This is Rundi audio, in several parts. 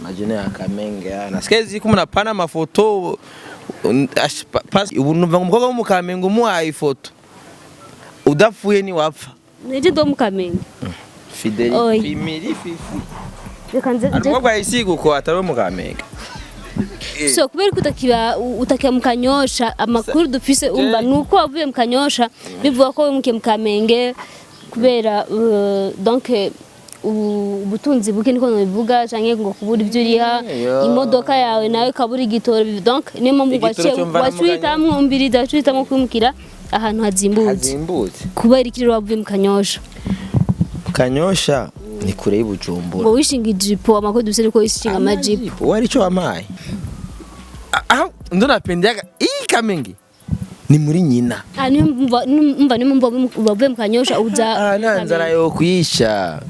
Majina ya Kamenge nasikia ziko mnapana mafoto ubu numva ngo umukobwa wo mu Kamenge umuhaye ifoto udapfuye ni wapfa. Nije ndo mu Kamenge. Fideli. Oya. Fimiri fifi. Reka nze Hari nje. umukobwa yisiga uko atari uwo mu Kamenge. So kubera ko utakiba mu Kanyosha, amakuru dufise umva nuko wavuye mu Kanyosha, bivuga ko wimukiye mu Kamenge kubera donc ubutunzi buke, niko nobivuga, canke ngo kubura ivyo uriha imodoka yawe, nawe ukabura igitoro. Donc niyo mpamvu Igitoro waciye cyo mvana mu waciye uhitamwo, umbiriza, waciye uhitamwo kwimukira ahantu hazimbutse. Hazimbutse. Kubera iki rero wavuye mu Kanyosha? Kanyosha ni kure y'Ibujumbura. Ngo wishinga ijipo, amakuru dufise niko wishinga amajipo. Wari icyo wampaye aho ndo napendaga iyi Kamenge ni muri nyina. Ah, niyo mva, niyo mva wavuye mu Kanyosha uza Ah, nta nzara yo kwisha.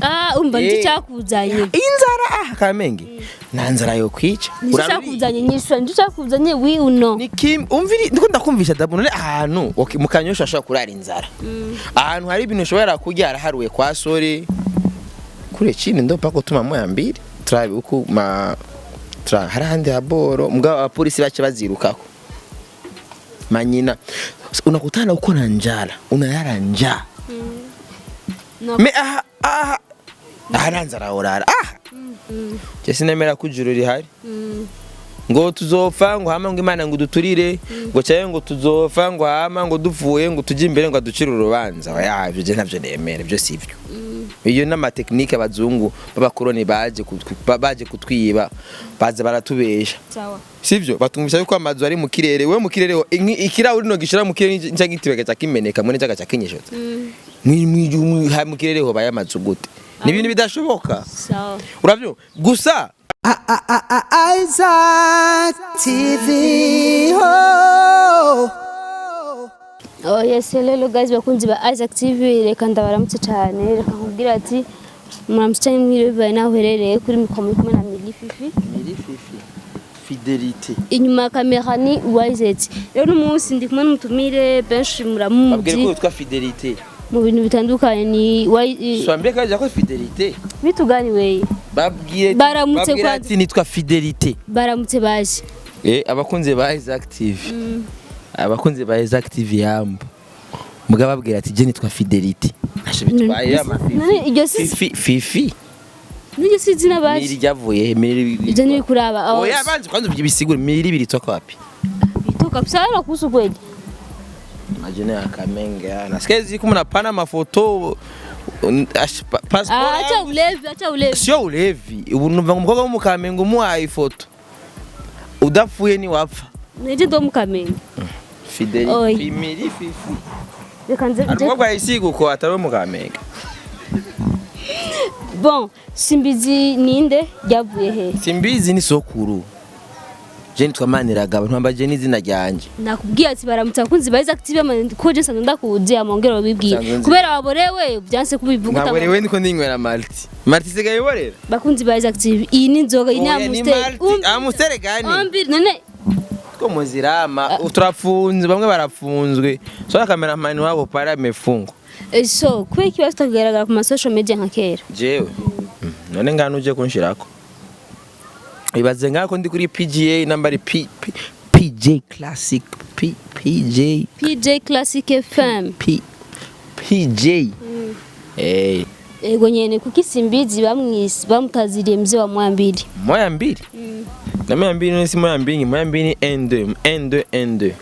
Ah, umva, nicyo Eh. cyakuzanye. Inzara ah Kamenge nta nzara yo kwica. Nicyo cyakuzanye, nyishura, nicyo cyakuzanye, oui ou non? Ni kim umviri ndiko ndakumvisha dabu. None ahantu okay, mu Kanyosha ashobora kurara inzara, ahantu hari ibintu ushobora kurya haraharuye kwa sore kure chini ndo pako tuma moya mbili turabe uku ma tra hari ahandi haboro mugabo abapolisi bace bazirukako manyina. Unakutana uko na njala, unalala njaa. Me aha aha aha nta nzara urara aha. Je sinemera ko ijuru rihari ngo tuzopfa ngo hama ngo Imana ngo uduturire ngo cyaye ngo tuzopfa ngo hama ngo dupfuye ngo tujye imbere ngo aducire urubanza. Oya, ibyo je ntavyo nemera, ibyo sivyo. Iyo n'amatekinike abazungu b'abakoroni baje baje kutwiba, baza baratubesha. Sawa. Sivyo, batumvisha yuko amazu ari mu kirere. Wewe mu kirere ikirahuri no gishira mu kirere nca gitiwe gaca kimeneka muri nca gaca kinyeshotse. Mu kirere ho baye amazu gute? Ni ibintu bidashoboka. Sawa. Uravyo gusa. Isaac TV. Oh. Oh yes, hello guys, bakunzi ba Isaac TV, reka ndabaramutse cyane. Reka nkubwire ati muramutse cyane, mwiriwe, bibaye naho uherereye. Kuri mikoro muri kumwe na Mili Fifi. Miri fifi fidelity. Inyuma ya kamera ni Wizet. Rero uno munsi ndi kumwe n'umutumire benshi Babwire ko muramuzi witwa Fidelity. mu bintu bitandukanye, ni Swambie kaje ko Fidelity. Bituganiweye. Babwire. Baramutse Babwire ati nitwa Fidelity. Baramutse baje. Abakunzi ba Isaac TV, abakunzi ba Isaac TV yambo, mugabo babwira ati je nitwa Fidelity, ntacyo bitwaye ama None iryo si Fifi fifi. N'iryo si izina Miri baje. ryavuye he? Miri? Ibyo ntibikuraba aho. Oya, banze kwanza ubisigure, miri bilitoka wapi? Bitoka bisa kuhusu kweli. Majina ya Kamenge nasikia ziko mnapana mafoto passport. Ah, acha ulevi, acha ulevi. Sio ulevi. Ubu numva ngo umukobwa wo mu Kamenge umuhaye ifoto udapfuye ni wapfa. Nije ndo mu Kamenge. Fideli. Oya. Fimiri fifi. Reka nze Hari umukobwa yisiga uko atari uwo mu Kamenge. Bon, simbizi ninde, ryavuye he? Simbizi ni sokuru. Je nitwa Maniragaba, ntwambaje n'izina ryanje. Nakubwiye ati baramutse abakunzi ba Isaac TV, ko je nsanzwe ndakuzi, amongero babibwiye. Nsanzwe nzi. Kubera waborewe byanse kubivuga. Ntabwo rewe ndiko ndinywera Malti. Malti isigaye iborera. Bakunzi ba Isaac TV, iyi ni inzoga, iyi ni Oya, ni Amstel. Malti. Amstel gani? Umbi none. Two muzirama turafunzwe, bamwe barafunzwe, so cameraman wabo pale amefungwa. So kubera ikibazo utakigaragara ku ma social media nka kera? Jewe none ngano uje kunshirako, ibaze ngako ndi kuri PGA nambari P, P, PJ Classic P, PJ. PJ Classic FM. P, PJ. Ego nyene, kuko Simbizi bamwise bamutaziriye mzee wa Mwambiri. Moya mbili na moya mbili. None si moya mbili, moya mbili ni 1 2 1 2 1 2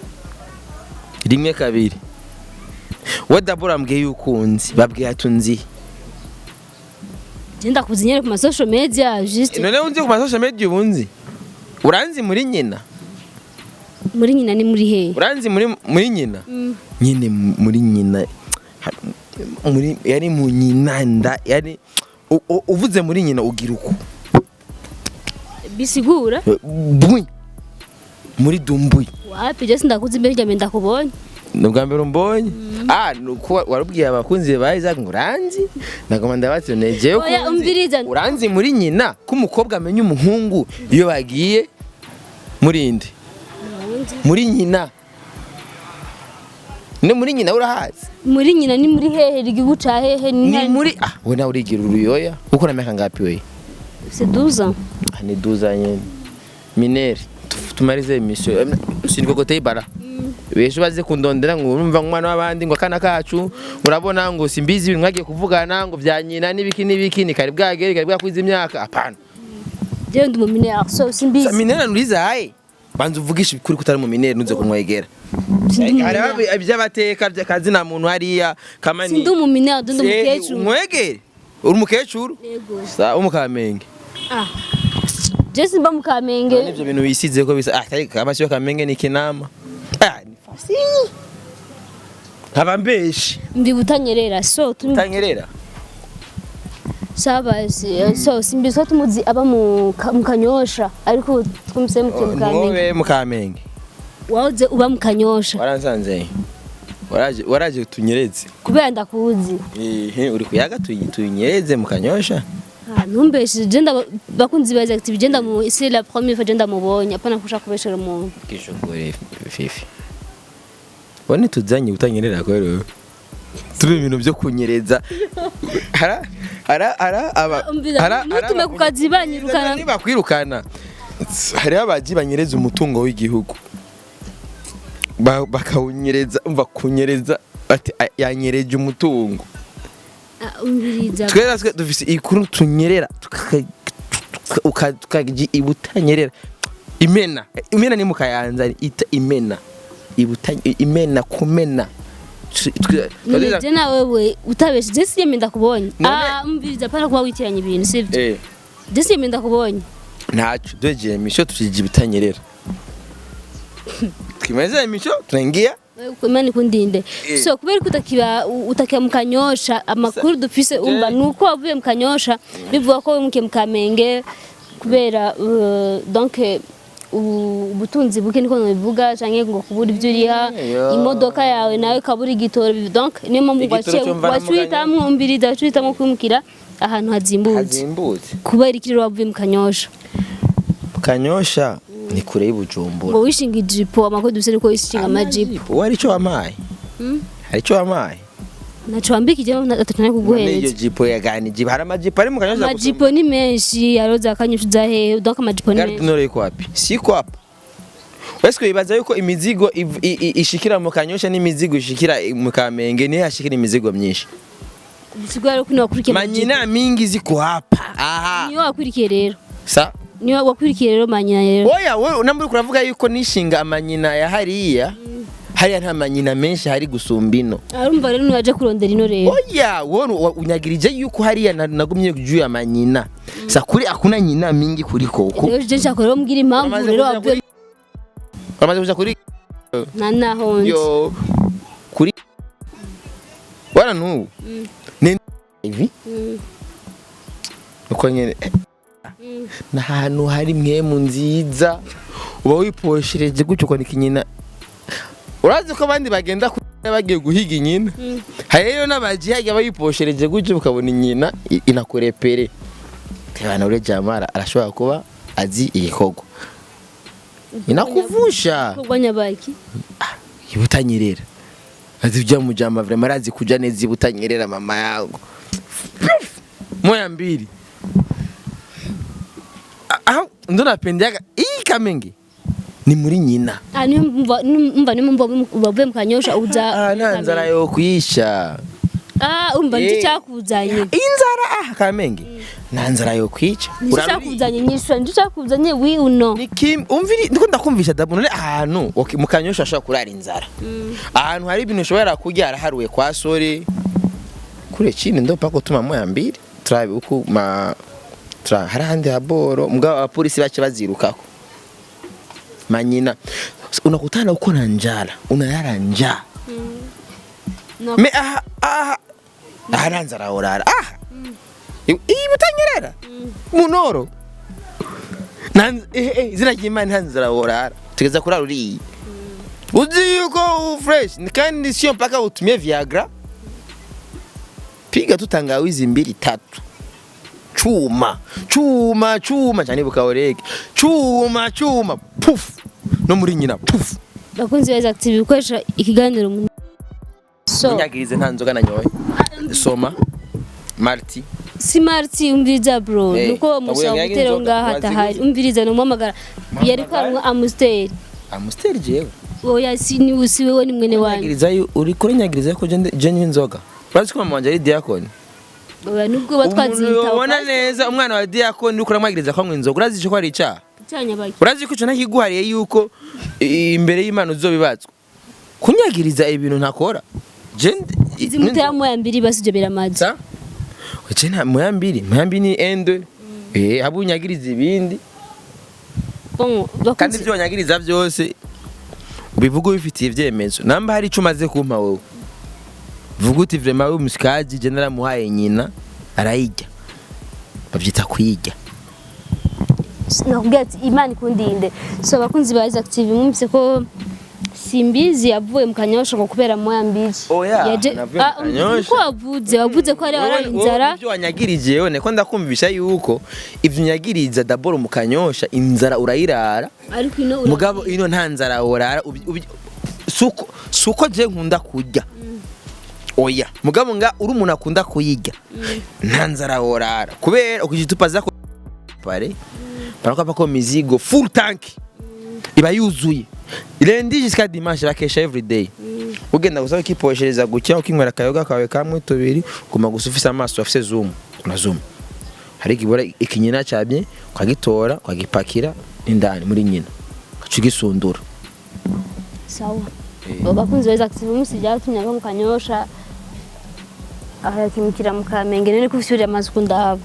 rimwe kabiri. We dabura ambwiye yuko unzi, babwiye ati unzi. Je ndakuzi nyene ku ma social media juste. None unzi ku ma social media, ubunzi uranzi muri nyina? Muri nyina ni muri he? Uranzi muri nyina nyine, muri nyina muri yari mu nyina nda yari uvuze muri nyina ugira uko. Bisigura? Bui muri dumbuye. Wapi, je sindakuzi imbere rya ndakubonye. Ni ubwa mbere umbonye? Ah, nuko warubwiye abakunzi ba Isaac ngo uranzi, nagoma ndabatse nejeyo. Oya, umviriza. Uranzi muri nyina, ko umukobwa amenya umuhungu iyo bagiye muri inde muri nyina, ne muri nyina urahazi? Muri nyina ni muri hehe, igihugu ca hehe? Ni muri ah, we nawe urigira uruyoya, uko na miaka ngapi we? C'est 12 ans. Ah, ni 12 ans nyene mineur. Tumalize émission, sinikokoteye bara besho baze kundondera ngo urumva umwana w'abandi, ngo akana kacu urabona, ngo simbizi ibintu mwagiye kuvugana ngo vya nyina n'ibiki n'ibiki, ni kari bwagere, kari bwakwiza imyaka, apana. Jewe ndi mu mineur, so simbizi. Mineur nuriza haye, banza uvugishe ukuri kutari mu mineur, ntuze kumwegera. Sindi Hari umu mineur. iby'abateka by'akazi nta muntu hariya kamani. Sindi umu mineur, ndi umukecuru. Umwegere, uri umukecuru? Yego. Sa umukamenge? Ah, je simba mu Kamenge. Nivyo bintu wisize ko bisa, ah, tari kama sio Kamenge ni Kinama, ah, ni fasi nkaba mbeshi. Ndi Butanyerera, so turi Tanyerera. Sabazi, so simbizi ko tumuzi aba mu Kanyosha, ariko twumvise mu Kamenge. Mwobe mu Kamenge. Wahoze uba mu Kanyosha. Waransanze, waraje tunyereze. Kubera ndakuzi. Ehe, uri kuyaga tunyereze mu Kanyosha. Ah, ntumbeshe, je nda bakunzi ba Active, je ndamu, c'est la première fois je ndamubonye, apana kusha kubeshera umuntu. Kishukure fifi, wone tuzanye Butanyerera ko rero turi ibintu byo kunyereza, hara hara hara aba Umvira, ntutume ku kazi banyirukana. Nibakwirukana, hariho abaji banyereza umutungo w'igihugu. Bakawunyereza, umva kunyereza ati: "Ah, yanyereje umutungo." Ah, umviriza. Twera twe dufise ikuru tunyerera, tukaji ibutanyerera, imena, imena ni mukayanza ita imena, ibuta imena, kumena. None je nawe we utabeshe, je siyeme ndakubonye. None- Ah, umviriza, apana kuba witiranya ibintu, sivyo? Eh. Je siyeme ndakubonye. Ntaco duhejeje émission tukija ibutanyerera, twimaliza émission tunaingia. Imana ikundinde. Eh. So kubera ko utakiba mu Kanyosha, amakuru dufise umva nuko wavuye mu Kanyosha bivuga ko wimukiye mu Kamenge kubera donc ubutunzi buke, niko nobivuga, canke ngo kubura ivyo uriha Yo. imodoka yawe, nawe kabura igitoro, donc niyo mpamvu Igitoro waciye cyo mvana mu waciye uhitamwo, umviriza, waciye uhitamwo kwimukira ahantu hazimbutse. Hazimbutse. Kubera iki rero wavuye mu Kanyosha? Kanyosha ni kure y'Ibujumbura. Ngo wishinga ijipo, amakuru dufise nuko wishinga amajipo. Wari ico wampaye? Hari ico wampaye? Naco wambikije atatu None iyo kuguhereza. jipo yagana ijipo, hari amajipo ari mu Kanyosha gusumba. Amajipo ni menshi, aroza Kanyosha uza hehe? Donc amajipo ni Gare menshi. du Nord iko wapi? Siko hapa. Wese wibaza yuko imizigo ishikira mu Kanyosha n'imizigo ishikira mu Kamenge niyo yashikira imizigo myinshi. Bisigura rero ko niwe wakurikiye amajipo. Manyina mingi ziko hapa. Aha. Niyo wakurikiye rero. Sa Niyo wakurikiye rero manyina rero. Oya, wewe unamburi kuravuga yuko nishinga amanyina ya hariya. Hariya nta manyina menshi hari gusumba ino. Arumva rero niwaje kurondera ino rero. Oya, wowe unyagirije yuko hariya nagumye juu ya manyina. Sa kuri akuna nyina mingi kuliko huko. Rero je nshaka rero mbwira impamvu Uramaze rero kuja wavuye. Uramaze kuja kuri Na naho nzi. yo kuri wana nubu ni hivi uko nyene n'ahantu hari mwemu nziza, uba wiposhereje gutyo ukandika inyina. Urazi ko abandi bagenda bagiye guhiga inyina, hari rero n'abaji hajya bayiposhereje gutyo ukabona inyina inakurepere bana. Ure jamara arashobora kuba azi igikorwa inakuvusha. Kurwanya baki? Ibutanyerera azi ibyo mujama, vraiment arazi kuja neza ibutanyerera. Mama yangu, moya mbili. Aho ndo napendeaga iyi Kamenge ni muri nyina. Ah, niyo mva, niyo mva wavuye mu Kanyosha uza. Ah, nta nzara yo kwisha. Ah, umva, nicyo Eh. cyakuzanye. Inzara ah Kamenge nta nzara yo kwica. Nicyo cyakuzanye, nyishura, nicyo cyakuzanye, oui ou non? Ni kim umviri, ndiko ndakumvisha dabu. None ahantu, okay, mu Kanyosha ashobora kurara inzara, ahantu hari ibintu ushobora kurya haraharuye kwa sore kure chini ndo pako tuma moya mbili turabe uku ma tra hari ahandi haboro mugabo abapolisi bace bazirukako. Manyina unakutana uko na njala, unalala njaa. No. Me aha aha aha nta nzara urara aha iyi Butanyerera munoro. Izina ry'Imana, nta nzara worara, tugeza kurara uriye, uzi yuko fresh, kandi sio mpaka utumie Viagra, piga tu tangawizi mbili tatu, chuma chuma chuma cyane bukaoreke, chuma chuma, puf, no muri nyina, puf. Bakunzi ba Active, gukoresha ikiganiro so Munyagirize nta nzoga nanyoye, soma marti. Si Marti, umviriza bro. Eh, Nuko musaba nyaga gutera inzoga, ngaha atahari. waziguze? Umviriza, numuhamagara, yariko aranywa Amstel. Amstel jewe? Oya, si ni si wewe, ni mwene wanyu. Nyagiriza uri kuri nyagiriza ko je nywa inzoga. Urazi ko mama wanje ari diakoni? Oya, nubwo batwazita. Ubona neza umwana wa diakoni uriko uramwagiriza ko anywa inzoga, urazi ico ko ari icaha? Cyanyabaki. Urazi ko ico ntakiguhariye yuko imbere y'Imana uzobibazwa kunyagiriza ibintu ntakora? Je Zimutera moya mbiri basi, ibyo biramaze. Sa je nta moya mbiri, moya mbiri ni ende abo unyagiriza ibindi. Bon. Kandi Bakunzi ibyo wanyagiriza byose ubivuga ubifitiye ibyemezo. Namba hari icyo umaze kumpa wowe, vuga uti vraiment we musikaji je naramuhaye nyina arayijya, babyita kuyijya. Nakubwira ati Imana ikundinde. So abakunzi ba Isaac TV, mwumvise ko Simbizi yavuye mu Kanyosha ngo kubera moya mbiri. Oya, Yaje navuye mu Ah, Kanyosha. uko wavuze ko ari Wowe- inzara. wowe ibyo wanyagirije yewe niko ndakumvisha yuko ibyo unyagiriza daboro mu Kanyosha inzara urayirara. Ariko ino Mugabo ino nta nzara worara. Suko je nkunda kurya, oya, mugabo nga uri umuntu akunda kuyirya nta nzara worara kubera ukijitupa zako pare parakupa ko mizigo full tank iba yuzuye lundi jusqu'à dimanche, bakesha everyday. Ugenda gusa ukiposhereza gucya, ukinywera akayoga kawe kamwe tubiri, uguma gusa ufise amaso afise zoom na zoom. Hari ikibora ikinyina cyabye, ukagitora ukagipakira indani muri nyina, ugaca ugisundura. Sawa. Abo bakunzi ba Isaac TV, mwumvise ibyatumye ava mu Kanyosha arakimukira mu Kamenge, none ko ufise amazu kundahaba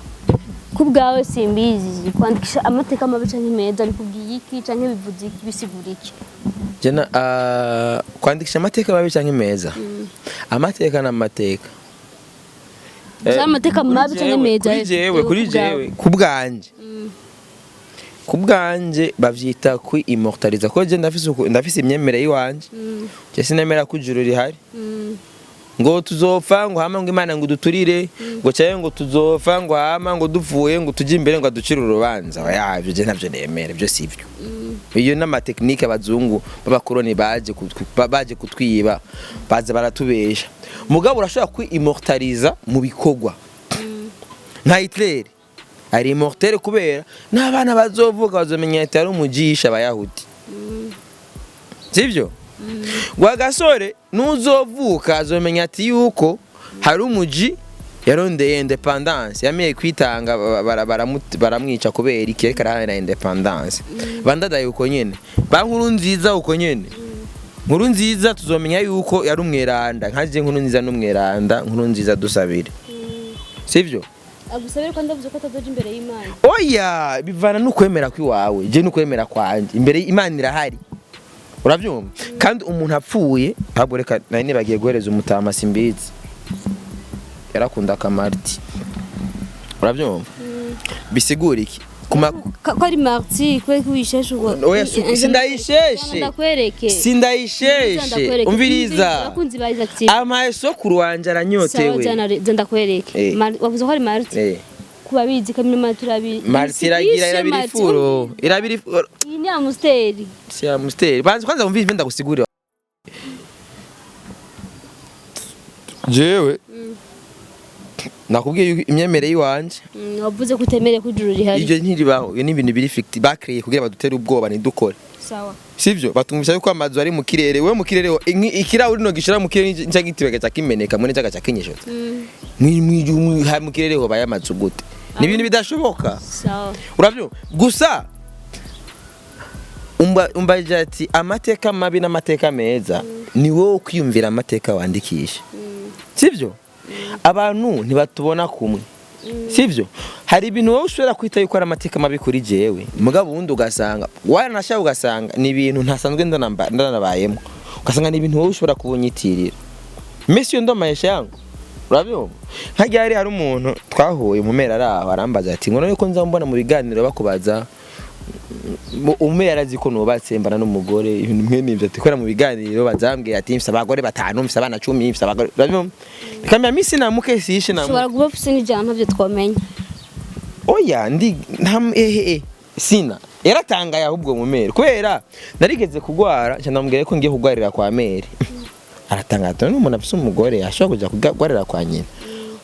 ku bwawe Simbizi, kwandikisha amateka mabi canke meza bikubwiye iki canke bivuze iki, bisigura iki? Jena kwandikisha amateka mabi canke meza, amateka n'amateka. Gusa amateka Kuri mabi canke meza, kuri jewe, kuri ku bwawe. jewe ku bwanje bavyita kwi immortaliza ko je ndafise ndafise imyemerere yiwanje. Je sinemera ko ijuru rihari ngo tuzopfa ngo hama ngo Imana ngo duturire ngo cyaye ngo tuzopfa ngo hama ngo dupfuye ngo tujye imbere ngo aducire urubanza. Oya, ibyo je ntabyo nemera, ibyo sivyo. Iyo n'amatekinike abazungu b'abakoroni baje baje kutwiba, baza baratubesha. Mugabo urashobora kwi immortaliza mu bikorwa nka Hitler ari immortel kubera n'abana bazovuka bazomenya ati ari umujisha abayahudi, sivyo? Rwagasore nuzovuka azomenya ati yuko hari umuji yarondeye indépendance, yamiye kwitanga, baramwica kubera iki? Ariko araharanira indépendance. Bandadaye uko nyene, ba Nkuru Nziza uko nyene. Nkuru Nziza tuzomenya yuko yari umweranda nkaje Nkuru Nziza n'umweranda. Nkuru Nziza dusabire, sivyo? Agusabire ko ndavuze ko atazoja imbere y'Imana. Oya, bivana n'ukwemera kw'iwawe, je n'ukwemera kwanje imbere Imana irahari, urabyumva? Kandi umuntu apfuye, ahubwo reka nari nibagiye guhereza umutama Simbizi, yarakunda akamariti, urabyumva? Bisigura iki? Kuma Ko ari marti kubera ko wisheshe ubwo? Oya, sindayisheshe. Ndakwereke. Sindayisheshe. Ndakwereke. Umviriza. Abakunzi ba Isaac TV. Amaye sokuru wanje Sawa. aranyotewe. Jana ndakwereke. Wavuze ko ari marti. Kuba bizi ko imirimo turabi Marti iragira irabira ifuro, irabira ifuro. Iyi ni Amstel. Si Amstel, banza kwanza umvise ibyo ndagusigurira. Jewe nakubwiye yuko imyemerere y'iwanje Wavuze ko utemere ko ijuru rihari. Ibyo ntiribaho, ibyo ni ibintu biri fictif bakreye kugira badutere ubwoba ntidukore. Sawa. Sivyo? Batumvisha yuko amazu ari mu kirere. We mu kirere ikirahuri no gishira mu kirere nca gitiwe gaca kimeneka mwene cyaga kinyeshotse. Mu kirere ho baye amazu gute? Ni ibintu bidashoboka. Sawa. Urabyumva gusa umbaje ati amateka mabi n'amateka meza ni wowe kwiyumvira amateka wandikisha, sivyo? Abantu ntibatubona kumwe, sivyo? Hari ibintu wowe ushobora kwita yuko ari amateka mabi kuri jewe, mugabo ubundi ugasanga waranashaka, ugasanga ni ibintu ntasanzwe ndanabayemo, ugasanga ni ibintu wowe ushobora kubunyitirira mesi iyo ndo maisha yangu, urabyumva? Nka ryari hari umuntu twahuye mu mera ari aho arambaza ati ngo none ko nza mbona mu biganiro bakubaza, umwe yarazi ko nubatse mbana n'umugore, ibintu mwe nivyo, ati kubera mu biganiro bazambwiye ati mfise abagore batanu, mfise abana 10, mfise abagore, urabyumva? Nikamya misi namuke sishe namuke. Ushobora kuba ufise n'ijana, ntabyo twamenya. Oya, ndi nta ehe sina. Yaratangaye ahubwo mu mere kubera narigeze kugwara nca ndamubwira ko ngiye kugwarira kwa mere, aratangara ati none umuntu afise umugore ashobora kuja kugwarira kwa nyina?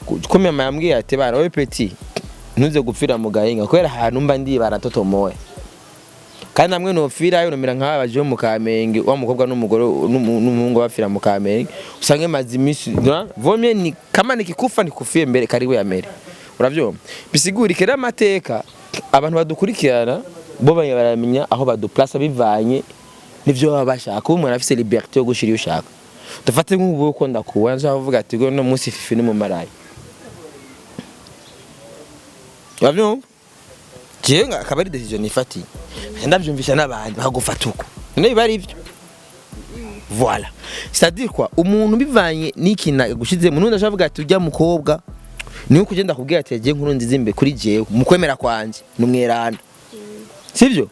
Ko mama yambwiye ati: "Bana, wowe petit, ntuze gupfira mu gahinga," kubera ahantu mba ndi baratotomoye, kandi namwe nopfirayo nomera nk'aba baje mu Kamenge, wa mukobwa n'umugore n'umuhungu bapfira mu Kamenge, usange maze iminsi vomye ni kama nikikufa nikufie mbere karibu ya mere. Uravyumva? Bisigura rero amateka, abantu badukurikirana bo baramenya aho baduplaça bivanye n'ivyo baba bashaka. Ubu umuntu afise liberté yo gushira iyo ushaka. Dufate nk'ubu ko ndakubona, nshaka kuvuga ati ngo no munsi Fifi ni mu marayi. Uravyumva? Jewe akaba ari décision nifatiye, nkaca ndavyumvisha n'abandi bakagufata uko. None biba ari ivyo. Voilà, c'est-à-dire quoi, umuntu bivanye n'ikintu agushizemo, nundi ashobora kuvuga ati ujya mukobwa niwe kugenda kubwira ati yagiye nkuru nziza imbere kuri jewe, mu kwemera kwanje ni umweranda, sivyo?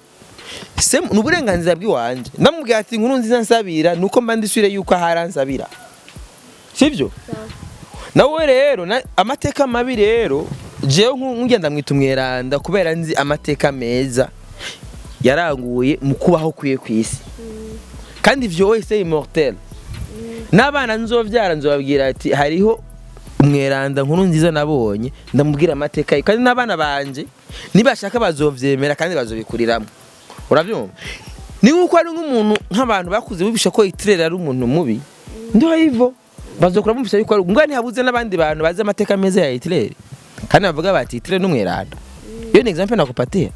Se ni uburenganzira bw'iwanje, ndamubwira ati inkuru nziza nsabira nuko mba ndisubire yuko ahari ansabira, sivyo? Nawe rero amateka mabi rero, jewe nk'ugenda mwita umweranda kubera nzi amateka meza yaranguye mu kubaho kwiye ku isi, kandi ivyo wese immortel. N'abana nzovyara nzobabwira ati hariho umweranda nkuru nziza nabonye, ndamubwira amateka ye, kandi n'abana banje nibashaka bazovyemera kandi bazobikuriramwo. Uravyumva? Ni nkuko ari nk'umuntu, nk'abantu bakuze bibisha ko Hitler ari umuntu mubi, ndio hivyo bazokura bumvisha yuko ari mbwa. Ntihabuze n'abandi bantu bazi amateka meza ya Hitler kandi bavuga bati Hitler n'umweranda. Iyo ni exemple nakupatia.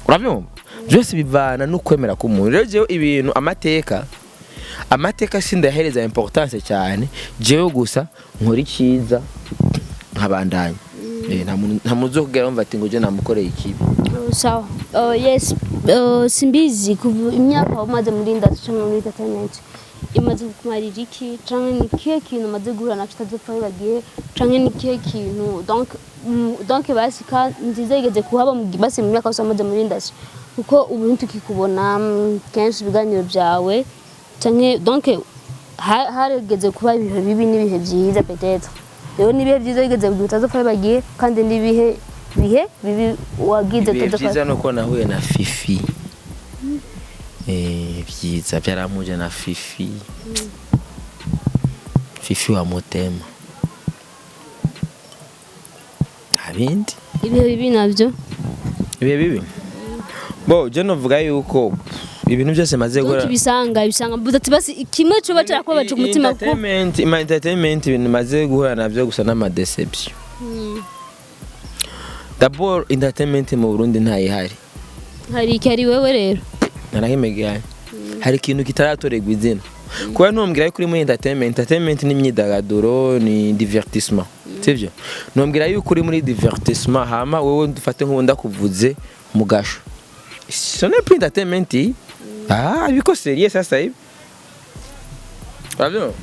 Uravyumva? Byose bivana no kwemera k'umuntu. Rero jewe ibintu amateka sindahereza importance cyane. Jewe gusa nkora icyiza nkabandanya. Nta muntu uzokugera wumva ati ngo je namukoreye ikibi. Oh, sawa. Oh, yes. Simbizi kuva imyaka umaze muri industry canke muri entertainment imaze kukumarira iki, canke ni kihe kintu umaze guhura naco utazopfa wibagiye, canke ni kihe kintu donc basi ka nziza yigeze kuhaba basi mu myaka yose wamaze muri industry, kuko ubu ntitukikubona kenshi ibiganiro byawe, canke donc harigeze kuba ibihe bibi n'ibihe byiza peut-être. Rero n'ibihe byiza wigeze kugira utazopfa wibagiye, kandi n'ibihe bihe bibi wagize Ibihe utazopfa? byiza nuko nahuye na Fifi. Byiza byarampuje na Fifi, Fifi wa Mutema, nta bindi. Ibihe bibi nabyo? Ibihe bibi bo, je novuga yuko ibintu byose maze Donc gukora ibisanga mbuze ati basi kimwe coba carakubabaje umutima kuko Entertainment, ma entertainment, ibintu maze guhura navyo gusa n'ama déception. D'abord, entertainment mu Burundi ntayihari. Hari iki? Ari wewe rero? Narahimeganye, hari ikintu kitaratorerwa izina, kuba ntumbwira yuko uri muri entertainment. Entertainment ni imyidagaduro, ni divertissement, sivyo? Ntumbwira yuko uri muri divertissement, hama wewe dufate nk'ubu ndakuvuze mu gasho, ce n'est plus entertainment. Ah, biko sérieux sasa hivi. Uravyumva?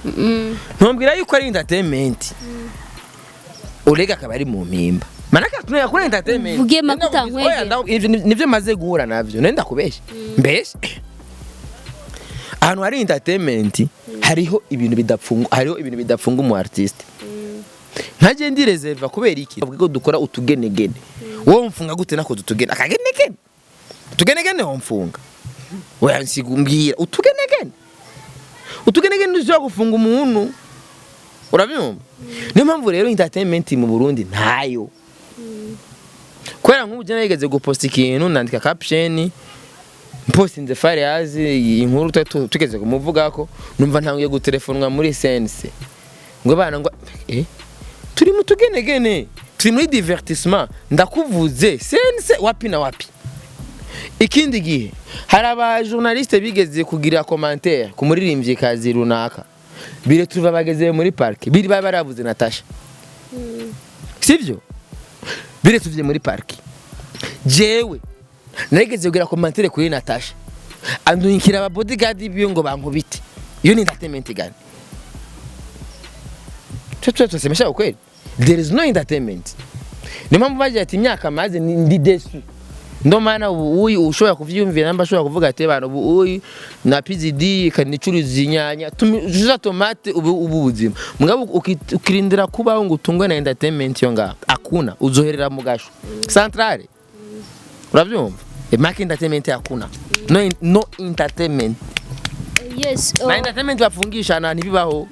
Ntumbwira yuko ari entertainment, urega akaba ari mu mpimba, manake tunaya kuri entertainment. Uvuge makuta nkwege. Oya, ivyo nivyo maze guhura navyo. Nenda kubesha mbese ahantu hari entertainment hariho ibintu bidapfunga, hariho ibintu bidapfunga umu artiste. Nkaje ndi reserva kubera iki? Bavuga ko dukora utugenegene, wowe mfunga gute nakoze utugene, akagenegene, utugenegene? Wo mfunga? Oya, nsigumbwira utugenegene, utugenegene ntushobora gufunga umuntu. Urabyumva? Niyo mpamvu rero entertainment mu Burundi ntayo, kubera nk'ubu jya nageze guposta ikintu, nandika caption, mpostinze Fariaz inkuru tugeze kumuvugako, numva ntangiye gutelefonwa muri sense ngo bana ngo turi mu tugenegene, turi muri divertissement, ndakuvuze sense wapi na wapi. Ikindi gihe hari aba journaliste bigeze kugira commentaire ku muririmvyikazi runaka, bire tuva bageze muri parc, biri baba baravuze Natasha, sivyo? Bire tuvye muri parc, jewe narigeze kugira commentaire kuri Natasha, andunkira aba bodyguard biyo ngo bankubite. Iyo ni entertainment gani? Twe tusemesha ukweli, there is no entertainment. Niyo mpamvu bagira ati imyaka maze ndi déçu. Ndo maana ubu uyu ushobora kuvyiyumvira, namba ashobora kuvuga ati bana, ubu uyu na PZD kanicuruza inyanya, tuza tomate, ubu buzima mugabo ukirindira kubaho ngo utungwe na entertainment yo ngaho, akuna uzoherera mu gasho centrale. Uravyumva? Mark, entertainment hakuna, no, no entertainment. Yes. Na entertainment bafungisha na ntibibaho.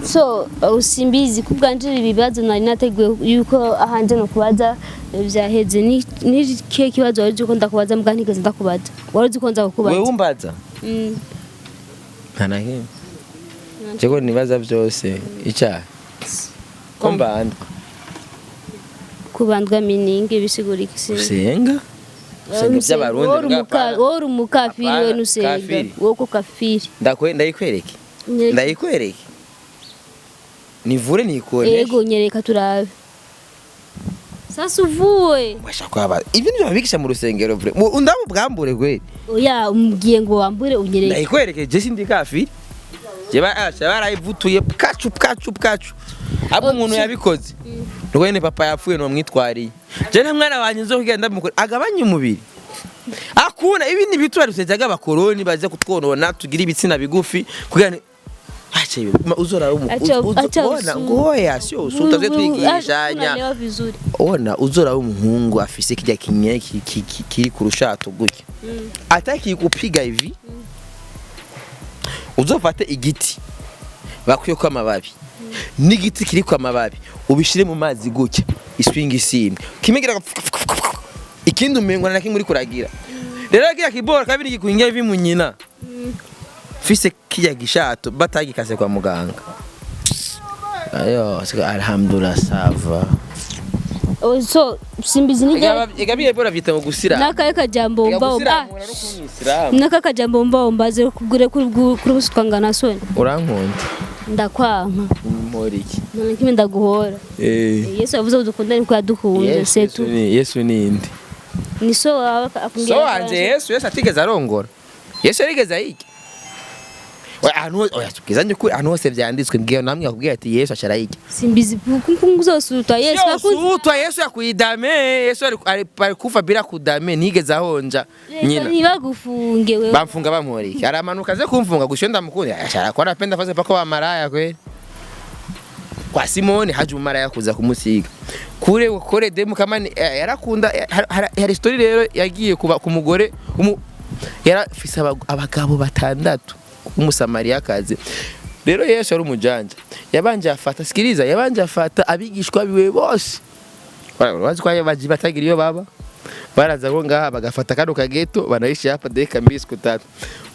So simbizi ku bwanje, ibibazo nari nateguye yuko ahanje no kubaza vyaheze. Ni kihe kibazo wari uzi ko ndakubaza mbwa ntigeze ndakubaza, wari uzi ko nza kukubaza? Wewe umbaza? Mm. Nta na kimwe. Jego nibaza byose icyaha ko mbandwa. Kubandwa meaning bisigura iki? Usenga usenga iby'abarundi mbwa apana. Wowe uri umukafiri we. Apana, Nusenga. kafiri. Wowe ko kafiri. Ndayikwereke. Ndayikwereke nivure nikuoneshe. Ego, nyereka turabe sasa uvuwe. Washaka kwaba ibyo nibyo babigisha mu rusengero vure. Ndabu bwambure kweli. Oya, umbwiye ngo wambure, unyereke. Ndayikwereke, je sindi kafiri. Je ba acha barayivutuye pkacu pkacu pkacu abo umuntu yabikoze nuko nyene papa yapfuye no mwitwariye. Je nta mwana wanje nzokugenda ndamukora agabanye umubiri akuna ibindi bitu barusejaga abakoroni baze kutwonona tugira ibitsina bigufi kugira acha ibi uzora Acha ubona usu. ngoya sio usuta vyo twigishanya. Unalewa vizuri. Ona uzora w'umuhungu afise kijya kinye kiri ku rushato gutya ataki kupiga hivi, uzofate igiti bakwiye ko amababi n'igiti kiri ku amababi ubishire mu mazi gutya, iswingi isimbi kimwe gira ikindi umengo na kimwe uri kuragira. Rero kiriya kibora kabiri gikwingira ivi mu nyina fise kijya gishato batagikase kwa muganga ayo sika alhamdulillah ça va. Oh, so simbizi ni Igabiye bora vyita mu gusira. Nakaye kajambo Ega mba gusiramura no kuba umwisilamu. Naka kajambo mba umbaze kugure kuri busukanga na soni. Urankunda. Ndakwanka. Mpora iki? None kimwe ndaguhora. Yesu yavuze ngo dukundane kuko yadukunze. Yesu Setu. Yesu ni inde? Ni so wawe akubwira. So wanje Yesu, Yesu atigeze arongora. Yesu yarigeze ayige. Oya, ahantu hose oya tubwizanye ukuri, ahantu hose vyanditswe mbwira namwe akubwira ati Yesu aca arayirya. Simbizi kunguzosutwa Yesu Sio sutwa Yesu yakwidame, Yesu ari kufa bila kudame, ntigeze ahonja nyina. Ntibagufunge wewe. Bamfunga bamporiki. Aramanuka aze kumfunga gusa iyo ndamukunda. Ashara ko anapenda fase pako wa maraya kweli. Kwa Simoni haje umumaraya kuza kumusiga. Kure kore demu kama yarakunda hari story rero yagiye kuba ku mugore yarafise abagabo batandatu umusamariyakazi. Rero Yesu ari umujanja. Yabanje afata, sikiliza, yabanje afata abigishwa biwe bose. Bazi ko baji batagira iyo baba. Baraza ngo ngaha bagafata kano kageto banaishi hapa deka mbili siku tatu.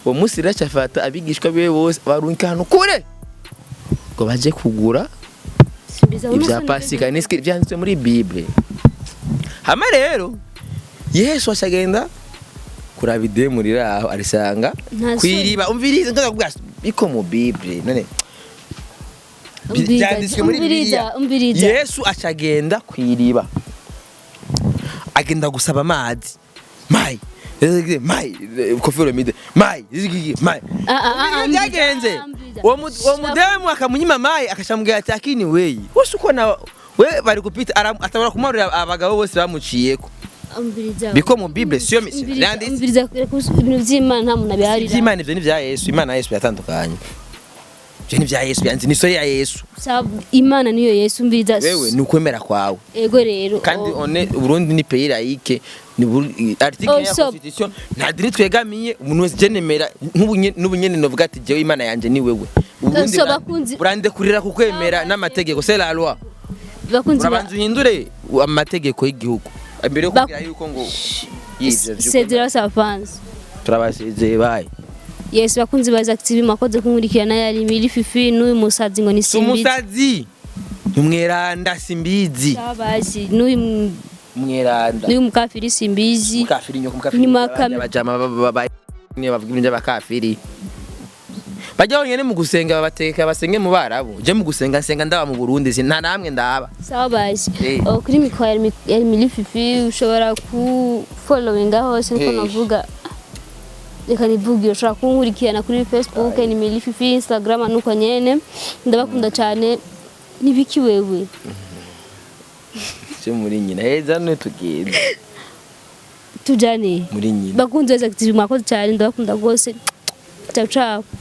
Uwo munsi rero acafata abigishwa biwe bose barunka ahantu kure ngo baje kugura Simbizi aho ibya nusoni. Pasika nisiki byanditswe muri Bible. Hama rero Yesu acagenda kuraba idemu riri aho arisanga Nta soni. kwiriba. Umvirize ndakubwira iko mu Bible none Umviriza, byanditswe muri umviriza, Bibiliya. umviriza. Yesu acagenda kwiriba agenda gusaba amazi mai mai kofero mide mai mai. Ah, ah, ah, Ibyo byagenze umviriza, umviriza. uwo mudemu akamunyima mai akashamubwira ati akini weyi wose uko na we bari kupita atabara kumarurira abagabo bose bamuciyeko. Umviriza. Biko mu Bible siyo misi Umviriza, yanditse. umviriza, ibintu by'Imana nta muntu abiharira. Iby'Imana ivyo ni vya Yesu, Imana ya Yesu yatandukanye. Ivyo ni vya Yesu yanditse, ni story ya Yesu. Imana niyo Yesu, umviriza. Wewe ni ukwemera kwawe. Ego rero. Kandi oh. one Burundi ni pays laïque, ni article Oh, ya constitution nta dini twegamiye. Umuntu wese je nemera n'ubu nyene novuga ati jewe Imana yanje ni wewe. Uburundi So, bakunzi- burande kurira kukwemera n'amategeko, c'est la loi. Bakunzi Urabanza uhindure amategeko y'igihugu imbere yo kugira yuko ngo yivyo vy'ukwemera. Sezera sapanze. Turabasezeye, bye. Yes, bakunzi ba Isaac TV, mwakoze kunkurikirana. Yari Miri Fifi n'uyu musazi ngo ni Si Simbizi. umusazi umweranda Simbizi. Sabazi n'uyu Umweranda. n'uyu mukafiri Simbizi. Mukafiri nyoko mukafiri. Nyuma ya kam- Abajama niyo bavuga ibintu by'abakafiri bajya bonyene mu gusenga babateka basenge mu Barabu. Je mu gusenga nsenga ndaba mu Burundi nta namwe ndaba. Sabazi. Eh. Oh, kuri mikoro yari Miri Fifi, ushobora ku followinga hose niko Eh. navuga. Reka nivuge, ushobora kunkurikirana kuri Facebook ni Miri Fifi, Instagram nuko nyene. Ndabakunda cyane. Nibiki wewe? Je muri nyina heza none tugende. Tujane. Muri nyina. Bakunzi ba Isaac TV, mwakoze cyane, ndabakunda rwose. Ciao ciao.